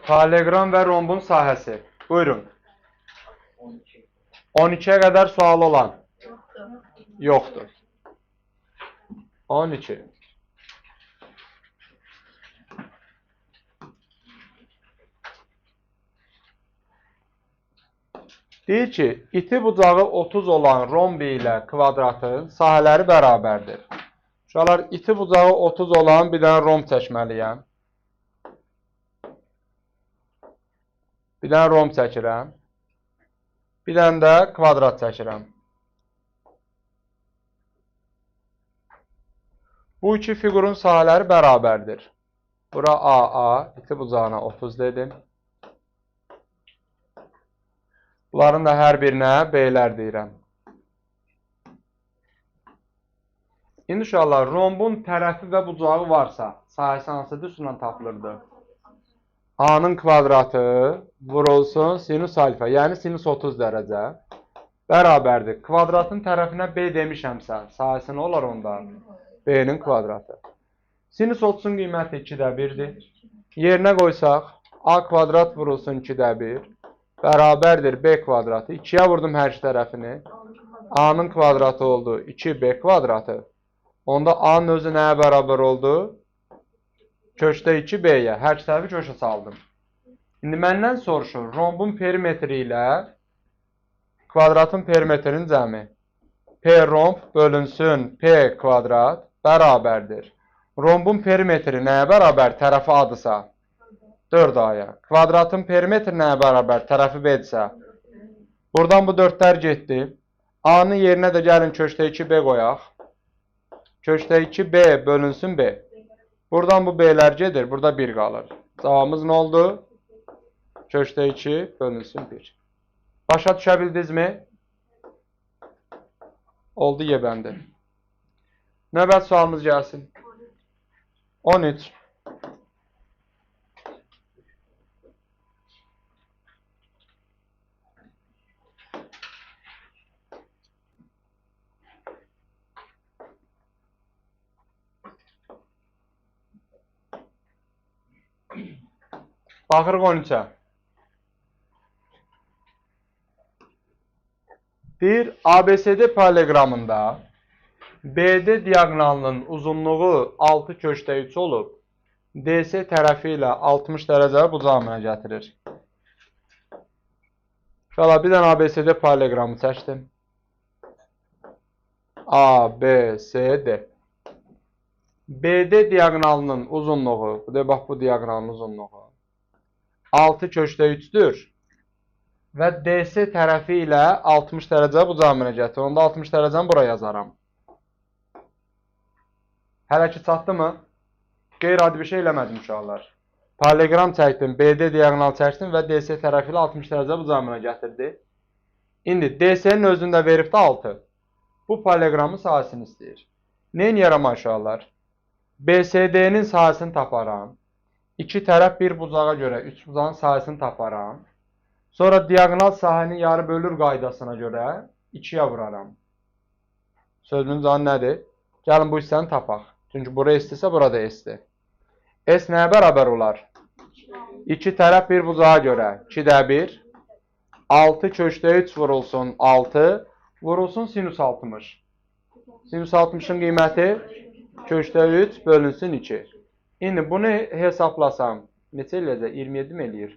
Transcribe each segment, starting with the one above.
Paralleloqram və rombun sahəsi. Buyurun. 12-yə qədər sualı olan? Yoxdur. 12. Deyir ki, iti bucağı 30 olan romb ilə kvadratın sahələri bərabərdir. Uşaqlar, iti bucağı 30 olan bir dənə romb çəkməliyəm. Bir dənə romb çəkirəm. Bir dənə də kvadrat çəkirəm. Bu iki fiqurun sahələri bərabərdir. Bura AA, iti bucağına 30 dedim. Bunların da hər birinə B-lər deyirəm. İndi uşaqlar, rombun tərəfi və bucağı varsa, sahəsi hansı düsturla tapılırdı? A-nın kvadratı vurulsun sinus alfa, yəni sinus 30 dərəcə bərabərdir. Kvadratın tərəfinə B demişəmsə, sahəsi nə olar onda? B-nin kvadratı. Sinus 30-un qiyməti 2-də 1-dir. Yerinə qoysaq, A kvadrat vurulsun 2-də 1 bərabərdir B kvadratı. 2-yə vurdum hər iki tərəfini. A-nın kvadratı oldu 2B kvadratı. Onda A-nın özü nəyə bərabər oldu? Kökdə 2B-yə. Hər iki tərəfi kökə saldım. İndi məndən soruşur, rombun perimetri ilə kvadratın perimetrinin cəmi. P romb bölünsün P kvadrat bərabərdir. Rombun perimetri nəyə bərabər? Tərəfi A-dırsa. 4A-ya. Kvadratın perimetri nəyə bərabər? Tərəfi B-dirsə. Buradan bu 4-lər getdi. A-nın yerinə də gəlin kökdə 2B qoyaq. Kökdə 2B bölünsün B. Buradan bu B-lər gedir. Burada 1 qalır. Cavabımız nə oldu? Kökdə 2 bölünsün 1. Başa düşə bildinizmi? Oldu Y bəndi. Növbəti sualımız gəlsin. 13. Baxırıq 13-ə. Deyir, ABCD paralleloqramında BD diaqonalının uzunluğu 6 kökdə 3 olub, DC tərəfi ilə 60 dərəcə bucaq əmələ gətirir. Uşaqlar, bir dənə ABCD paralleloqramı çəkdim. A, B, C, D. BD diaqonalının uzunluğu, bu da bax bu diaqonalın uzunluğu 6 kökdə 3-dür və DC tərəfi ilə 60 dərəcə bucaq əmələ gətirir. Onda 60 dərəcəni bura yazaram. Hələ ki çatdı mı? Qeyri-adi bir şey eləmədim uşaqlar. Paralleloqram çəkdim, BD diaqonal çəkdim və DC tərəfi ilə 60 dərəcə bucaq əmələ gətirdi. İndi DC-nin özündə verib də 6. Bu paralleloqramın sahəsini istəyir. Nə eləyərəm uşaqlar? BCD-nin sahəsini taparam. İki tərəf bir bucağa görə üç bucağın sahəsini taparam. Sonra diaqonal sahənin yarı bölür qaydasına görə 2-yə vuraram. Sözümün canı nədir? Gəlin bu hissəni tapaq. Çünki bura S-dirsə, burada S-dir. S nəyə bərabər olar? İki tərəf bir bucağa görə 2-də 1. 6 kökdə 3 vurulsun 6. Vurulsun sinus 60. Sinus 60-ın qiyməti kökdə 3 bölünsün 2. İndi bunu hesablasam, neçə eləyəcək? 27 mi eləyir?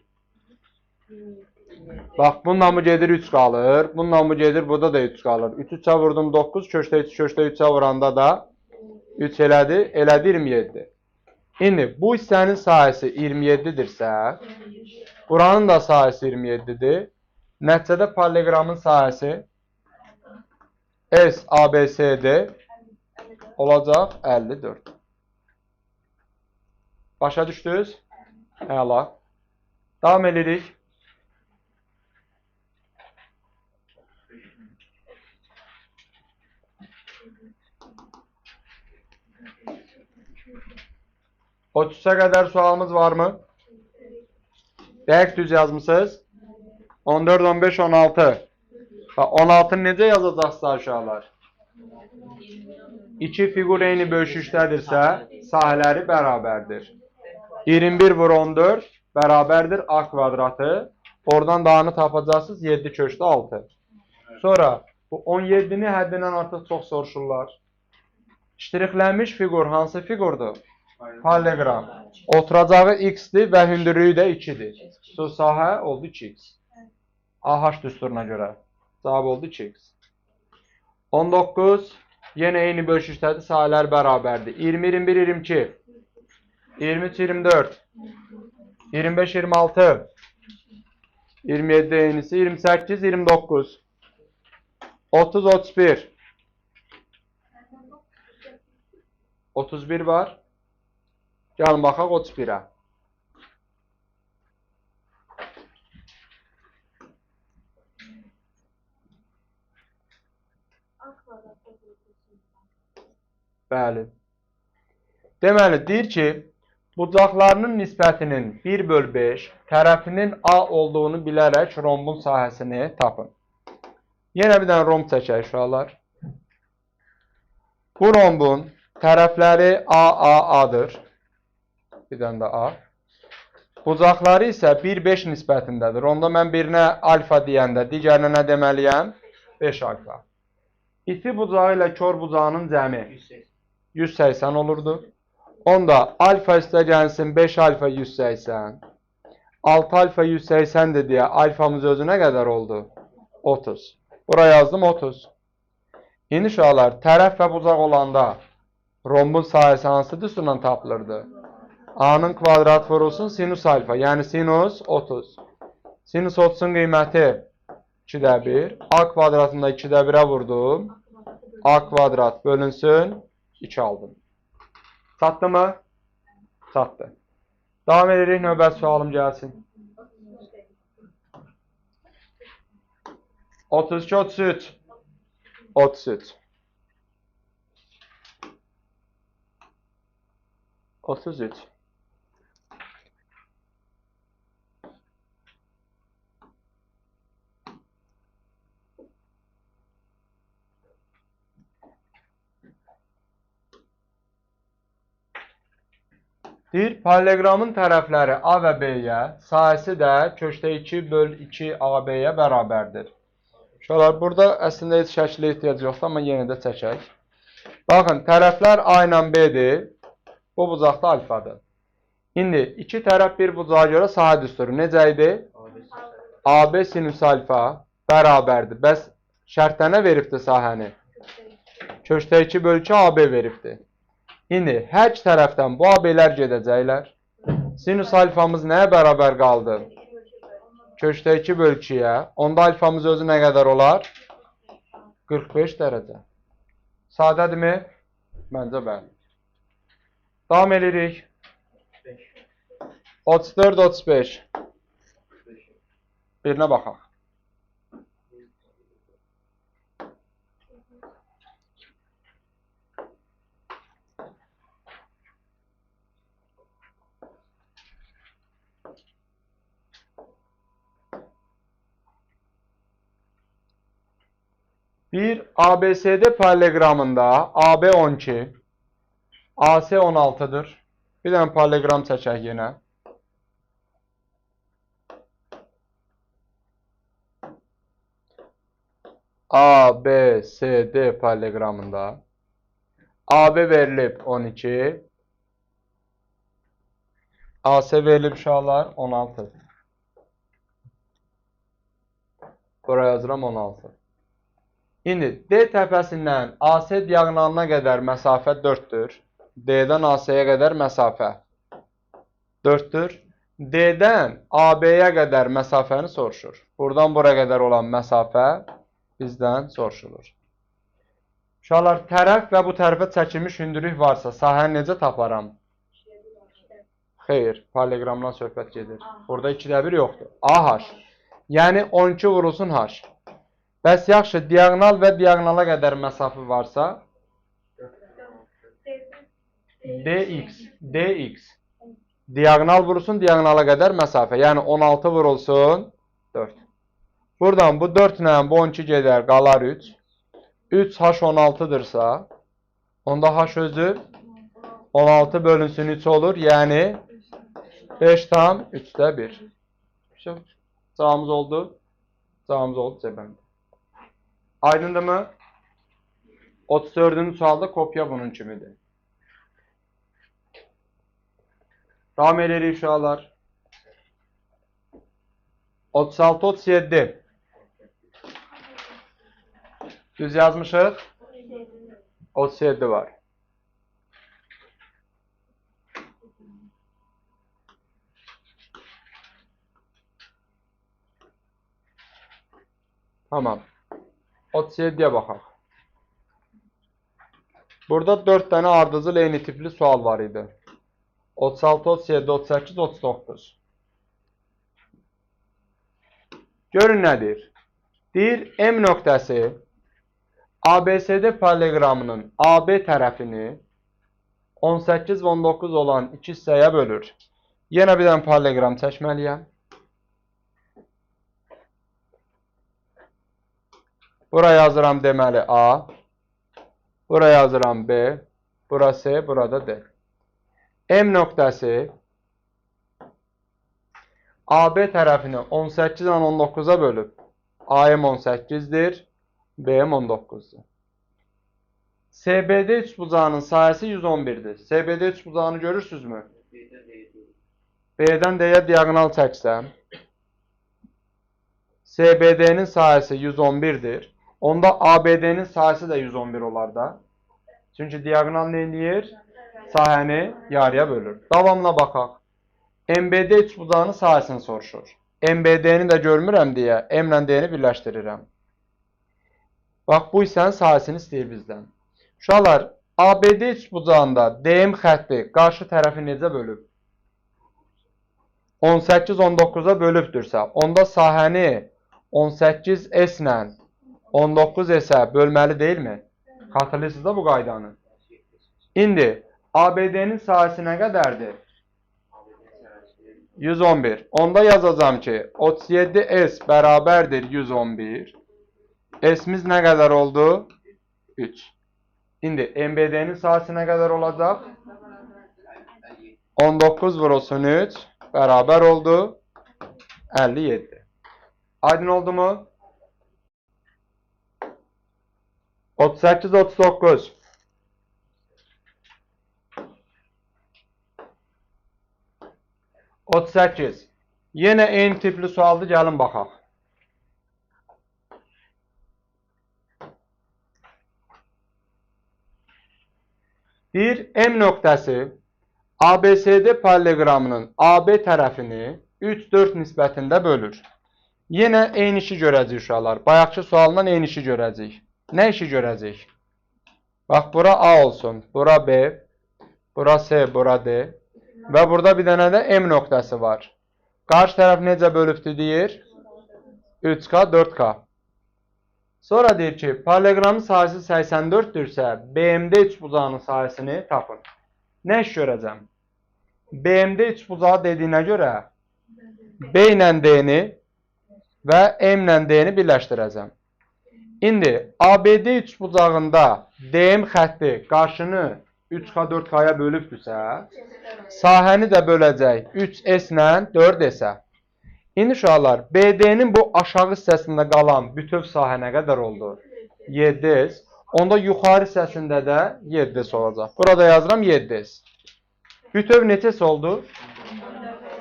Bax, bununla bu gedir 3 qalır. Bununla bu gedir, burada da 3 qalır. 3 3-ə vurdum 9, kökdə 3, kökdə 3-ə vuranda da 3 elədi, elədi 27. İndi bu hissənin sahəsi 27-dirsə, buranın da sahəsi 27-dir. Nəticədə paralleloqramın sahəsi S, A, B, C, D olacaq 54. Başa düşdünüz? Əla. Davam edirik. Otuz'a qədər sualımız varmı? Dəqiq düz yazmısınız. 14, 15, 16. Bax, 16-nı necə yazacaqsınız uşaqlar? İki fiqur eyni böyüklükdədirsə, sahələri bərabərdir. 21 vur 14 Bərabərdir A kvadratı. Oradan da A-nı tapacaqsınız 7 kökdə 6. Sonra bu 17-ni həddindən artıq çox soruşurlar. Ştrixlənmiş fiqur hansı fiqurdur? Paralleloqram. Oturacağı x-dir və hündürlüyü də 2-dir. So, sahə oldu 2x. AH düsturuna görə. Cavab oldu 2x. 19. Yenə eyni bölüşükdədir. Sahələr bərabərdir. 20, 21, 22. 23, 24. 25, 26. 27 eynisi. 28, 29. 30, 31. 31 var. Gəlin baxaq 31-ə. Bəli. Deməli, deyir ki, bucaqlarının nisbətinin 1/5, tərəfinin A olduğunu bilərək rombun sahəsini tapın. Yenə bir dənə romb çəkək uşaqlar. Bu rombun tərəfləri A, A, A-dır. Bir dənə də A. Bucaqları isə 1-5 nisbətindədir. Onda mən birinə alfa deyəndə, digərinə nə deməliyəm? 5 alfa. İti bucağı ilə kor bucağının cəmi 180 olurdu. Onda alfa üstə gəlsin 5 alfa 180. 6 alfa 180-dir deyə alfamız özü nə qədər oldu? 30. Bura yazdım 30. İndi uşaqlar, tərəf və bucaq olanda rombun sahəsi hansı düsturla tapılırdı? A-nın kvadrat vurulsun sinus alfa, yəni sinus 30. Sinus 30-un qiyməti 2-də 1. A kvadratında 2-də 1-ə vurdum. A kvadrat bölünsün 2 aldım. Çatdı mı? Çatdı. Davam edirik, növbəti sualım gəlsin. 32, 33. 33. 33. Deyir, paralleloqramın tərəfləri A və B-yə, sahəsi də kökdə 2/2 AB-yə bərabərdir. Uşaqlar, burada əslində heç şəklə ehtiyac yoxdur, amma yenə də çəkək. Baxın, tərəflər A ilə B-dir, bu bucaqda alfadır. İndi, iki tərəf bir bucağa görə sahə düsturu necə idi? AB sinus alfa bərabərdir. Bəs şərtdə nə veribdir sahəni? Kökdə 2/2 AB veribdir. İndi, hər iki tərəfdən bu AB-lər gedəcəklər. Sinus alfamız nəyə bərabər qaldı? Kökdə 2/2-yə. Onda alfamız özü nə qədər olar? 45 dərəcə. Sadədirmi? Məncə bəli. Davam edirik. 34, 35. Birinə baxaq. Bir ABCD paralleloqramında AB 12, AC 16-dır. Bir dənə paralleloqram çəkək yenə. ABCD paralleloqramında AB verilib 12, AC verilib uşaqlar 16. Buraya yazıram 16. İndi D təpəsindən AC diaqonalına qədər məsafə 4-dür. D-dən AC-yə qədər məsafə 4-dür. D-dən AB-yə qədər məsafəni soruşur. Buradan bura qədər olan məsafə bizdən soruşulur. Uşaqlar, tərəf və bu tərəfə çəkilmiş hündürlük varsa, sahəni necə taparam? Xeyr, paralleloqramdan söhbət gedir. Burada 2-də 1 yoxdur. AH. Yəni 12 vurulsun H. Bəs yaxşı, diaqonal və diaqonala qədər məsafə varsa DX, DX. Diaqonal vurulsun, diaqonala qədər məsafə. Yəni 16 vurulsun 4. Buradan bu 4 ilə bu 12 gedər, qalar 3. 3 H 16-dırsa, onda H özü 16 bölünsün 3 olur. Yəni 5,3 1. Cavabımız oldu. Cavabımız oldu cəbəndə. Aydındırmı? 34-cü sualda kopya bunun kimidir. Davam edirik uşaqlar. 36, 37. Düz yazmışıq. 37 var. Tamam. 37-yə baxaq. Burada 4 dənə ardıcıl eyni tipli sual var idi. 36, 37, 38, 39. Görün nə deyir? Deyir, M nöqtəsi ABCD paralleloqramının AB tərəfini 18 və 19 olan iki hissəyə bölür. Yenə bir dənə paralleloqram çəkməliyəm. Bura yazıram deməli A, bura yazıram B, bura C, burada D. M nöqtəsi AB tərəfini 18 ilə 19-a bölüb. AM 18-dir, BM 19-dur. SBD üçbucağının sahəsi 111-dir. SBD üçbucağını görürsünüzmü? B-dən D-yə diaqonal çəksəm, SBD-nin sahəsi 111-dir. Onda ABD-nin sahəsi də 111 olar da. Çünki diaqonal nə eləyir? Sahəni yarıya bölür. Davamla baxaq. MBD üçbucağının sahəsini soruşur. MBD-ni də görmürəm deyə M ilə D-ni birləşdirirəm. Bax, bu hissənin sahəsini istəyir bizdən. Uşaqlar, ABD üçbucağında DM xətti qarşı tərəfi necə bölüb? 18-19-a bölübdürsə, onda sahəni 18S ilə 19S-ə bölməli deyilmi? Xatırlayırsınız da bu qaydanı. İndi, ABD-nin sahəsi nə qədərdir? 111. Onda yazacağım ki, 37S bərabərdir 111. S-miz nə qədər oldu? 3. İndi, MBD-nin sahəsi nə qədər olacaq? 19 vurulsun 3 bərabər oldu 57. Aydın oldu mu? 38, 39. 38. Yenə eyni tipli sualdır, gəlin baxaq. Deyir, M nöqtəsi ABCD paralleloqramının AB tərəfini 3-4 nisbətində bölür. Yenə eyni işi görəcəyik uşaqlar. Bayaqki sualından eyni işi görəcəyik. Nə işi görəcəyik? Bax, bura A olsun, bura B, bura C, bura D. Və burada bir dənə də M nöqtəsi var. Qarşı tərəf necə bölübdür deyir? 3K, 4K. Sonra deyir ki, paralleloqramın sahəsi 84-dürsə, BMD üçbucağının sahəsini tapın. Nə iş görəcəm? BMD üçbucağı dediyinə görə B ilə D-ni və M ilə D-ni birləşdirəcəm. İndi, ABD üçbucağında DM xətti qarşını 3K, 4K-ya bölübdürsə, sahəni də böləcək 3S ilə 4S-ə. İndi uşaqlar, BD-nin bu aşağı hissəsində qalan bütöv sahə nə qədər oldu? 7S. Onda yuxarı hissəsində də 7S olacaq. Burada yazıram 7S. Bütöv neçə S oldu?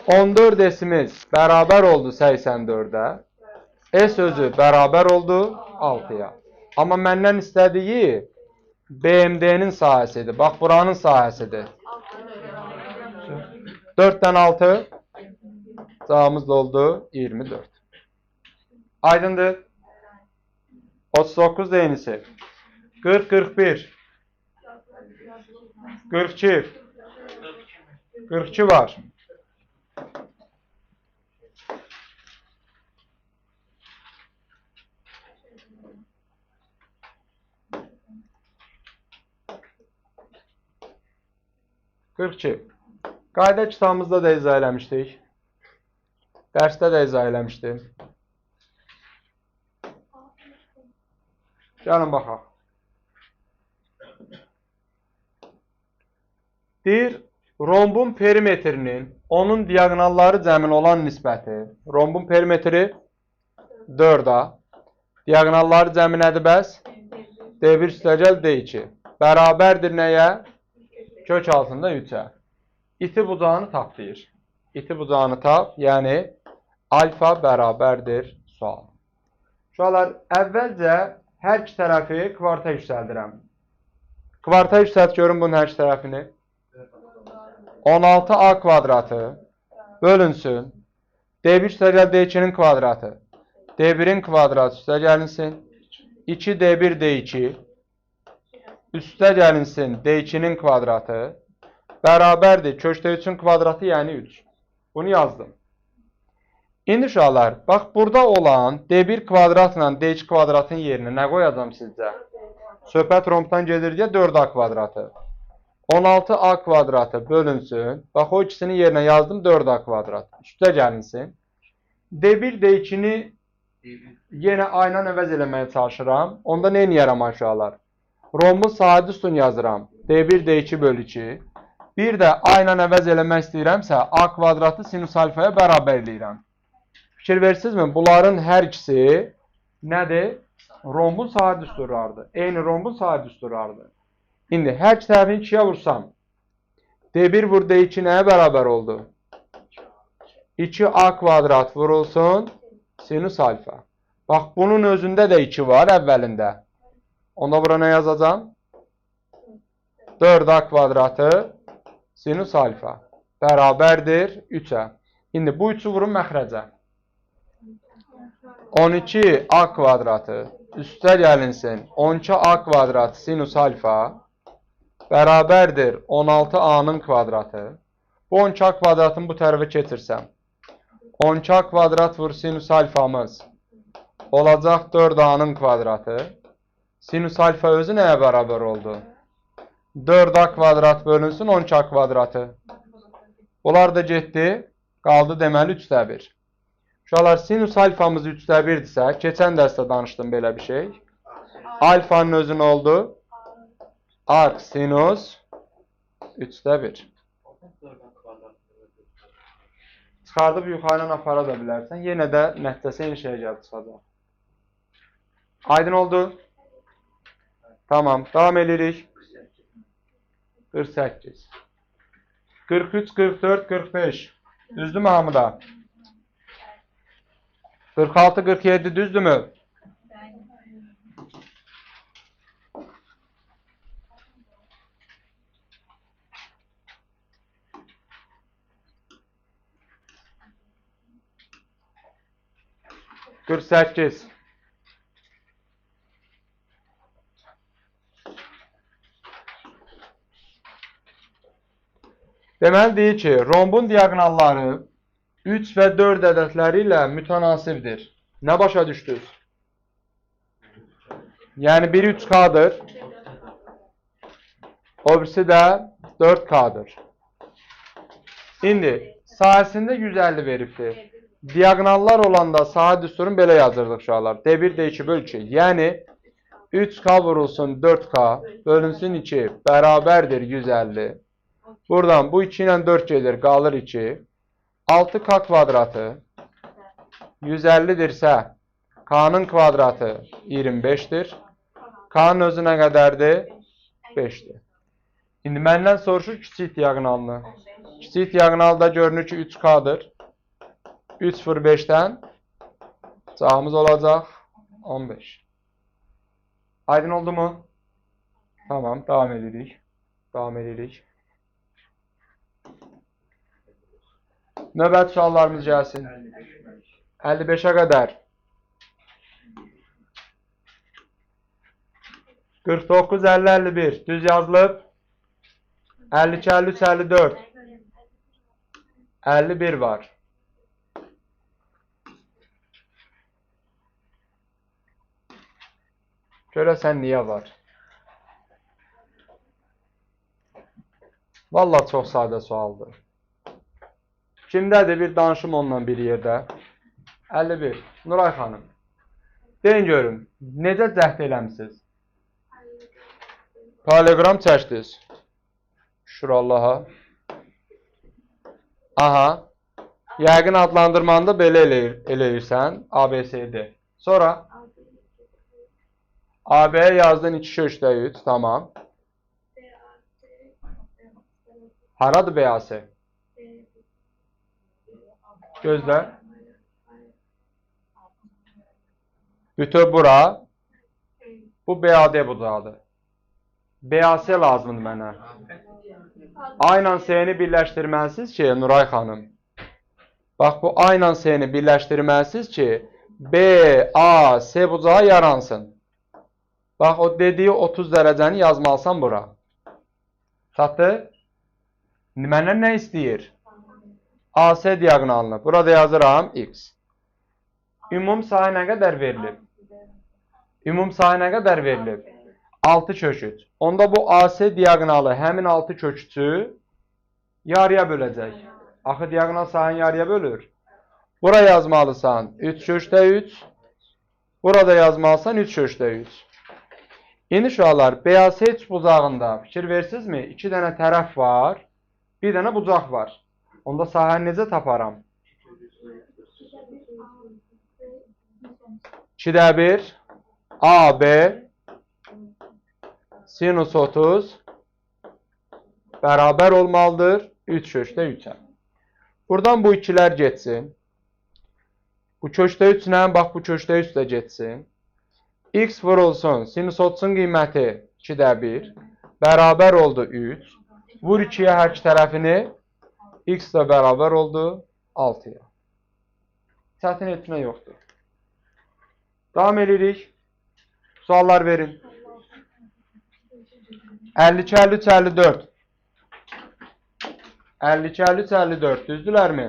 14S-imiz bərabər oldu 84-ə. S özü bərabər oldu 6-ya. Amma məndən istədiyi BMD-nin sahəsidir. Bax, buranın sahəsidir. 4-dən 6 cavabımız da oldu 24. Aydındır. 39 da eynisi. 40, 41. 42. 42 var. ...42. Qayda kitabımızda da izah eləmişdik. Dərsdə də izah eləmişdim. Gəlin baxaq. Deyir, Rombun perimetrinin onun diaqonalları cəmin olan nisbəti. Rombun perimetri 4A. Diaqonalları cəmi nədir bəs? D1 üstəgəl D2. Bərabərdir nəyə? Kök altında 3-ə. İti bucağını tap deyir. İti bucağını tap, yəni alfa bərabərdir sual. Uşaqlar, əvvəlcə hər iki tərəfi kvarta yüksəldirəm. Kvarta yüksəlt görün bunun hər iki tərəfini. 16A kvadratı bölünsün. D1 üstəgəl D2-nin kvadratı. D1-in kvadratı üstə gəlinsin. 2D1 D2 üstə gəlinsin D2-nin kvadratı bərabərdir. Kökdə 3-ün kvadratı, yəni 3. Bunu yazdım. İndi uşaqlar, bax burada olan D1 kvadratla D2 kvadratın yerinə nə qoyacam sizcə? Söhbət rombdan gedir deyə 4A kvadratı. 16A kvadratı bölünsün. Bax o ikisinin yerinə yazdım 4A kvadrat. Üstə gəlinsin. D1, D2-ni yenə A ilə əvəz eləməyə çalışıram. Onda nə eləyərəm uşaqlar? Rombun sahə üstün yazıram. D1, D2 bölü 2. Bir də A ilə əvəz eləmək istəyirəmsə, A kvadratı sinus alfaya bərabər eləyirəm. Fikir versinizmi? Bunların hər ikisi nədir? Rombun sahə düsturlarıdır. Eyni rombun sahə düsturlarıdır. İndi hər iki tərəfini 2-yə vursam, D1 vur D2 nəyə bərabər oldu? 2A kvadrat vurulsun sinus alfa. Bax, bunun özündə də 2 var əvvəlində. Onda bura nə yazacağam? 4A kvadratı sinus alfa bərabərdir 3-ə. İndi bu 3-ü vurun məxrəcə. 12A kvadratı üstə gəlinsin 12A kvadratı sinus alfa bərabərdir 16A-nın kvadratı. Bu 12A kvadratını bu tərəfə keçirsəm, 12A kvadrat vur sinus alfamız olacaq 4A-nın kvadratı. Sinus alfa özü nəyə bərabər oldu? 4A kvadrat bölünsün 12A kvadratı. Bunlar da getdi, qaldı deməli 3-də 1. Uşaqlar, sinus alfamız 3-də 1-dirsə, keçən dərsdə danışdım belə bir şey. Alfanın özü nə oldu? Arc sinus 3-də 1. Çıxardıb yuxarı ilə apara da bilərsən. Yenə də nəticəsi eyni şeyə gəlib çıxacaq. Aydın oldu? Tamam. Davam edirik. 48. 43, 44, 45. Düzdürmü hamıda? 46, 47 düzdürmü? ...48. Deməli, deyir ki, rombun diaqonalları 3 və 4 ədədləri ilə mütənasibdir. Nə başa düşdünüz? Yəni, biri 3K-dır, o birisi də 4K-dır. İndi, sahəsində 150 veribdir. Diaqonallar olanda sahə düsturunu belə yazırdıq uşaqlar. D1, D2 böl 2. Yəni, 3K vurulsun 4K bölünsün 2 bərabərdir 150. Buradan bu 2 ilə 4 gedir, qalır 2. 6K kvadratı 150-dirsə, K-nın kvadratı 25-dir. K-nın özü nə qədərdir? 5-dir. İndi məndən soruşur kiçik diaqonalını. Kiçik diaqonalda görünür ki, 3K-dır. 3 vur 5-dən cavabımız olacaq 15. Aydın oldu mu? Tamam, davam edirik. Davam edirik. Növbəti suallarımız gəlsin. 55-ə qədər. 49, 50, 51. Düz yazılıb. 52, 53, 54. 51 var. Görəsən niyə var? Vallahi çox sadə sualdır. Kimdədir? Bir danışım onunla bir yerdə. 51. Nuray xanım. Deyin görüm, necə cəhd eləmisiniz? Parallelogram çəkdiniz. Şükür Allaha. Aha. Yəqin adlandırmanı da belə eləyirsən. A, B, C, D. Sonra AB-yə yazdın 2 kökdə 3. Tamam. Haradır BAC? Gözlə. Bütöv bura. Bu BAD bucağıdır. BAC lazımdır mənə. A ilə C-ni birləşdirməlisiniz ki, Nuray xanım. Bax, bu A ilə C-ni birləşdirməlisiniz ki, B, A, C bucağı yaransın. Bax, o dediyi 30 dərəcəni yazmalısan bura. Çatdı? Məndən nə istəyir? AC diaqonalını. Burada yazıram X. Ümum sahə nə qədər verilib? Ümum sahə nə qədər verilib? 6 kök 3. Onda bu AC diaqonalı həmin 6 kök 3-ü yarıya böləcək. Axı diaqonal sahəni yarıya bölür. Bura yazmalısan 3 kökdə 3. Burada yazmalısan 3 kökdə 3. İndi uşaqlar, BAC üç bucağında fikir versizmi? 2 dənə tərəf var, bir dənə bucaq var. Onda sahəni necə taparam? 2-də 1 AB sinus 30 bərabər olmalıdır 3 kökdə 3-ə. Buradan bu ikilər getsin. Bu kökdə 3 ilə, bax bu kökdə 3 də getsin. X vurulsun. Sinus 30-un qiyməti 2-də 1 bərabər oldu 3. Vur 2-yə hər iki tərəfini. X də bərabər oldu 6-ya. Çətin etmə yoxdur. Davam edirik. Suallar verin. 52, 53, 54. 52, 53, 54. Düzdülərmi?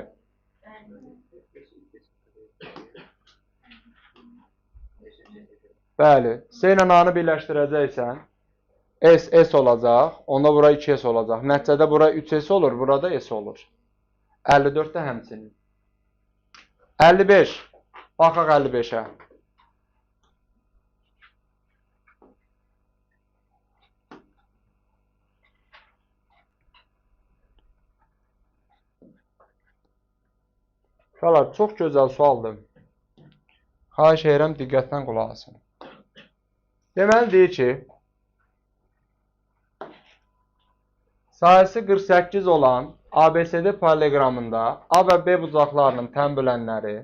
Bəli. C ilə A-nı birləşdirəcəksən. S, S olacaq. Onda bura 2S olacaq. Nəticədə bura 3S olur, burada S olur. 54 də həmçinin. 55. Baxaq 55-ə. Uşaqlar, çox gözəl sualdır. Xahiş edirəm, diqqətlə qulaq asın. Deməli, deyir ki, sahəsi 48 olan ABCD paralleqramında A və B bucaqlarının tən bölənləri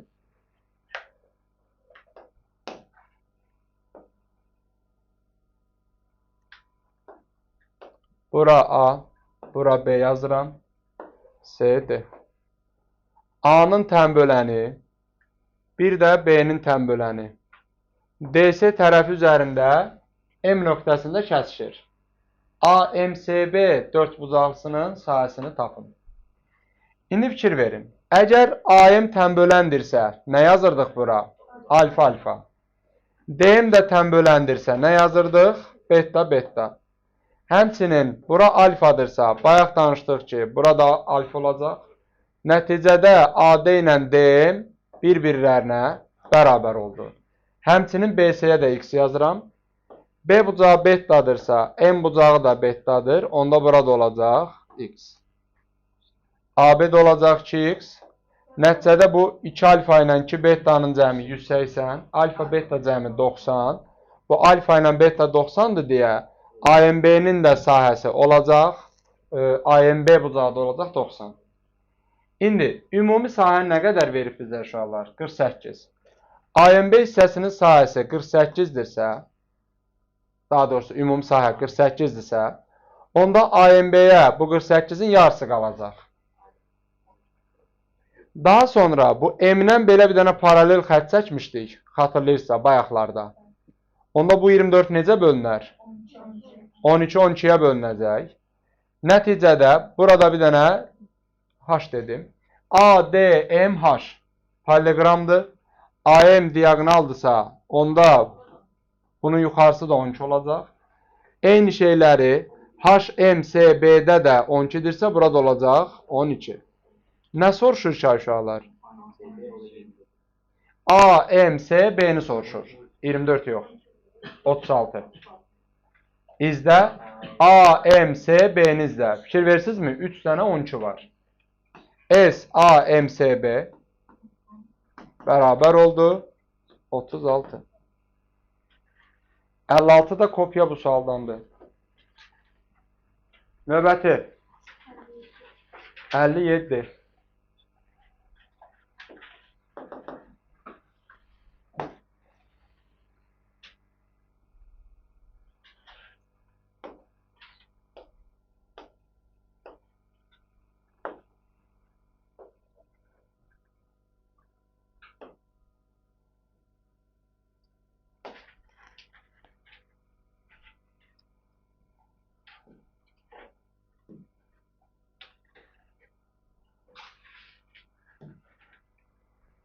bura A, bura B yazıram, C, D. A-nın tən böləni, bir də B-nin tən böləni. DC tərəfi üzərində M nöqtəsində kəsişir. AMCB dörd bucaqlısının sahəsini tapın. İndi fikir verin. Əgər AM tən böləndirsə, nə yazırdıq bura? Alfa, alfa. DM də tən böləndirsə, nə yazırdıq? Beta, beta. Həmçinin bura alfadırsa, bayaq danışdıq ki, burada alfa olacaq. Nəticədə AD ilə DM bir-birlərinə bərabər oldu. Həmçinin BC-yə də X yazıram. B bucağı betadırsa, M bucağı da betadır. Onda burada olacaq X. AB də olacaq 2X. Nəticədə bu 2 alfa ilə 2 betanın cəmi 180, alfa beta cəmi 90. Bu alfa ilə beta 90-dır deyə AMB-nin də sahəsi olacaq, AMB bucağı da olacaq 90. İndi ümumi sahə nə qədər verib bizə uşaqlar? 48. AMB hissəsinin sahəsi 48-dirsə, daha doğrusu ümumi sahə 48-dirsə, onda AMB-yə bu 48-in yarısı qalacaq. Daha sonra bu M-dən belə bir dənə paralel xətt çəkmişdik, xatırlayırsa bayaqlarda. Onda bu 24 necə bölünər? 12 12-yə bölünəcək. Nəticədə burada bir dənə H dedim. A, D, M, H paralleqramdır. AM diaqonaldısa, onda bunun yuxarısı da 12 olacaq. Eyni şeyləri H, M, S, B-də də 12-dirsə, burada olacaq 12. Nə soruşur ki, uşaqlar? A, M, S, B-ni soruşur. 24 yox. 36. İzlə. A, M, S, B-ni izlə. Fikir versizmi? 3 dənə 12 var. S, A, M, S, B bərabər oldu 36. 56 da kopya bu sualdandır. Növbəti 57.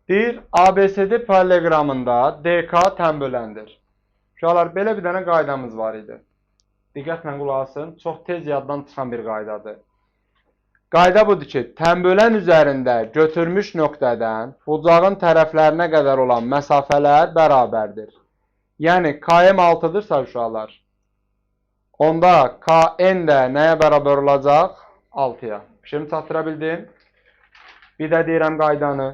Deyir, ABCD paralleloqramında DK tənböləndir. Uşaqlar, belə bir dənə qaydamız var idi. Diqqətlə qulaq asın, çox tez yaddan çıxan bir qaydadır. Qayda budur ki, tənbölən üzərində götürmüş nöqtədən bucağın tərəflərinə qədər olan məsafələr bərabərdir. Yəni, KM 6-dırsa uşaqlar, onda KN də nəyə bərabər olacaq? 6-ya. Fikrimi çatdıra bildim? Bir də deyirəm qaydanı.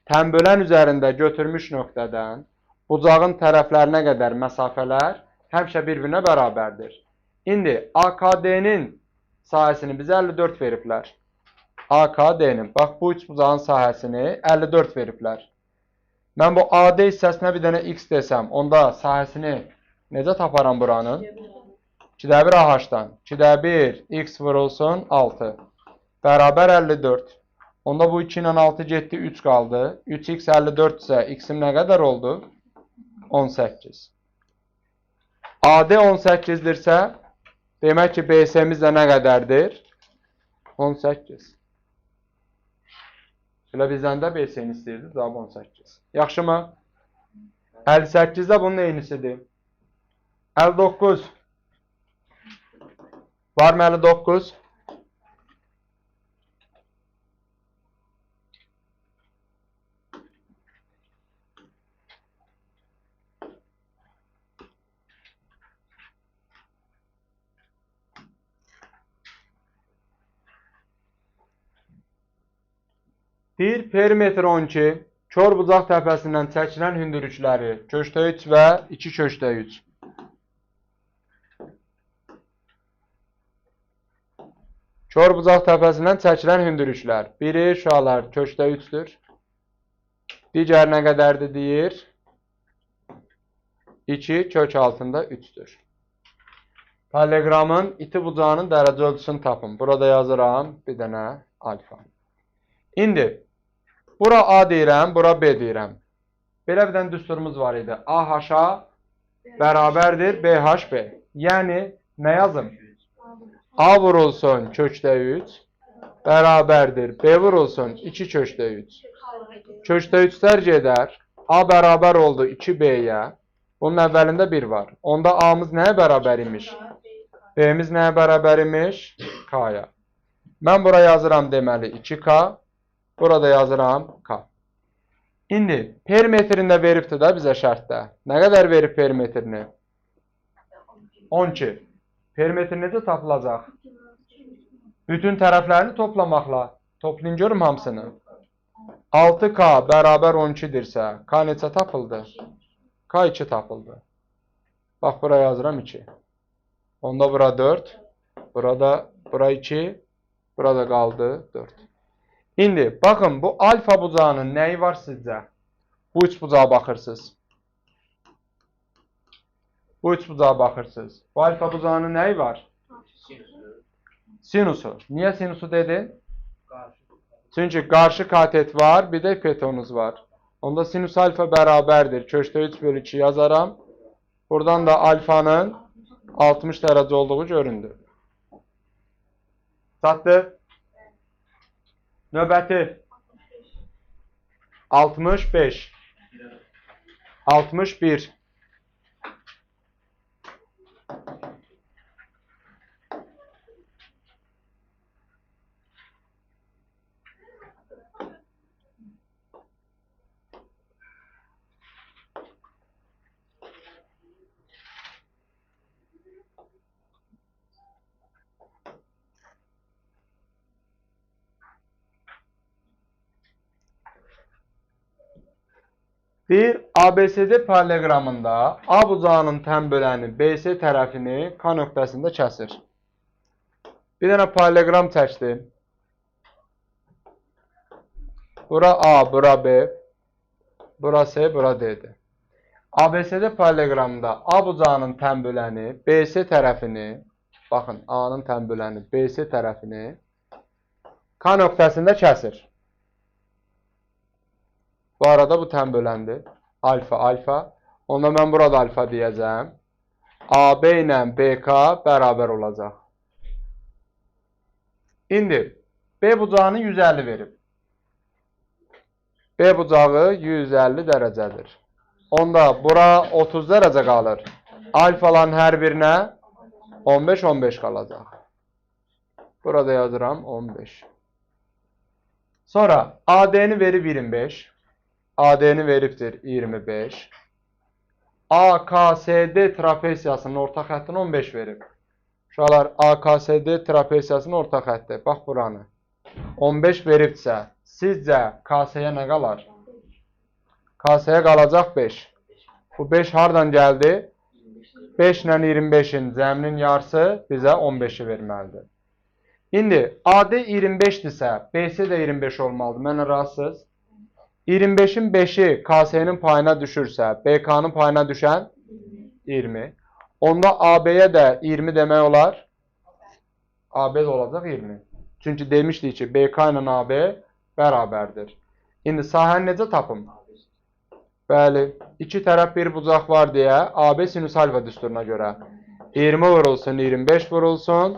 Tənbölən üzərində götürmüş nöqtədən bucağın tərəflərinə qədər məsafələr həmişə bir-birinə bərabərdir. İndi AKD-nin sahəsini bizə 54 veriblər. AKD-nin, bax bu üç bucağın sahəsini 54 veriblər. Mən bu AD hissəsinə bir dənə X desəm, onda sahəsini necə taparam buranın? 2-də 1 AH-dan. 2-də 1 X vurulsun 6. Bərabər 54. Onda bu 2 ilə 6 getdi, 3 qaldı. 3x 54 isə x-im nə qədər oldu? 18. AD 18-dirsə, demək ki, BC-miz də nə qədərdir? 18. Elə bizdən də BC-ni istəyirdi, cavab 18. Yaxşı mı? 58 də bunun eynisidir. 59. Var mı 59? Deyir, perimetr 12, kor bucaq təpəsindən çəkilən hündürlükləri, kökdə 3 və 2 kökdə 3. Kor bucaq təpəsindən çəkilən hündürlüklər. Biri uşaqlar kökdə 3-dür. Digər nə qədərdir deyir? 2 kök altında 3-dür. Paralleloqramın iti bucağının dərəcə ölçüsünü tapın. Burada yazıram bir dənə alfa. İndi, bura A deyirəm, bura B deyirəm. Belə bir dənə düsturumuz var idi. AH-a bərabərdir BHB. Yəni, nə yazım? A vurulsun kökdə 3 bərabərdir B vurulsun 2 kökdə 3. Kökdə 3-lər gedər. A bərabər oldu 2B-yə. Bunun əvvəlində 1 var. Onda A-mız nəyə bərabər imiş? B-miz nəyə bərabər imiş? K-ya. Mən bura yazıram deməli 2K. Burada yazıram K. İndi perimetrini də veribdir də bizə şərtdə. Nə qədər verib perimetrini? 12. Perimetr necə tapılacaq? Bütün tərəflərini toplamaqla. Toplayın görüm hamısını. 6K bərabər 12-dirsə, K neçə tapıldı? K 2 tapıldı. Bax, bura yazıram 2. Onda bura 4, burada bura 2, burada qaldı 4. İndi, baxın, bu alfa bucağının nəyi var sizcə? Bu üç bucağa baxırsınız. Bu üç bucağa baxırsınız. Bu alfa bucağının nəyi var? Sinusu. Niyə sinusu dedin? Çünki qarşı katet var, bir də hipotenuz var. Onda sinus alfa bərabərdir. Kökdə 3 bölü 2 yazaram. Buradan da alfanın 60 dərəcə olduğu göründü. Çatdı. Növbəti. 65. 61. Deyir, ABCD paralleloqramında A bucağının tən böləni BC tərəfini K nöqtəsində kəsir. Bir dənə paralleloqram çəkdim. Bura A, bura B, bura C, bura D-dir. ABCD paralleloqramında A bucağının tən böləni BC tərəfini, baxın, A-nın tən böləni BC tərəfini K nöqtəsində kəsir. Bu arada bu tən böləndir. Alfa, alfa. Onda mən burada alfa deyəcəm. AB ilə BK bərabər olacaq. İndi B bucağını 150 verib. B bucağı 150 dərəcədir. Onda bura 30 dərəcə qalır. Alfaların hər birinə 15-15 qalacaq. Burada yazıram 15. Sonra AD-ni verib 25. AD-ni veribdir 25. AKSD trapesiyasının orta xəttini 15 verib. Uşaqlar, AKSD trapesiyasının orta xətti. Bax buranı. 15 veribsə, sizcə KS-yə nə qalar? KS-yə qalacaq 5. Bu 5 hardan gəldi? 5 ilə 25-in cəminin yarısı bizə 15-i verməlidir. İndi AD 25-dirsə, BC də 25 olmalıdır. Mənə razısınız? 25-in 5-i KS-nin payına düşürsə, BK-nın payına düşən 20. Onda AB-yə də 20 demək olar. AB də olacaq 20. Çünki demişdik ki, BK ilə AB bərabərdir. İndi sahəni necə tapım? Bəli, iki tərəf bir bucaq var deyə AB sinus alfa düsturuna görə 20 vurulsun, 25 vurulsun,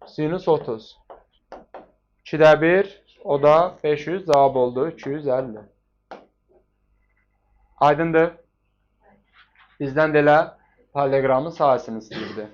sinus 30. 2-də 1, o da 500, cavab oldu 250. Aydındır? Bizdən də elə paralleloqramın sahəsini istəyirdi.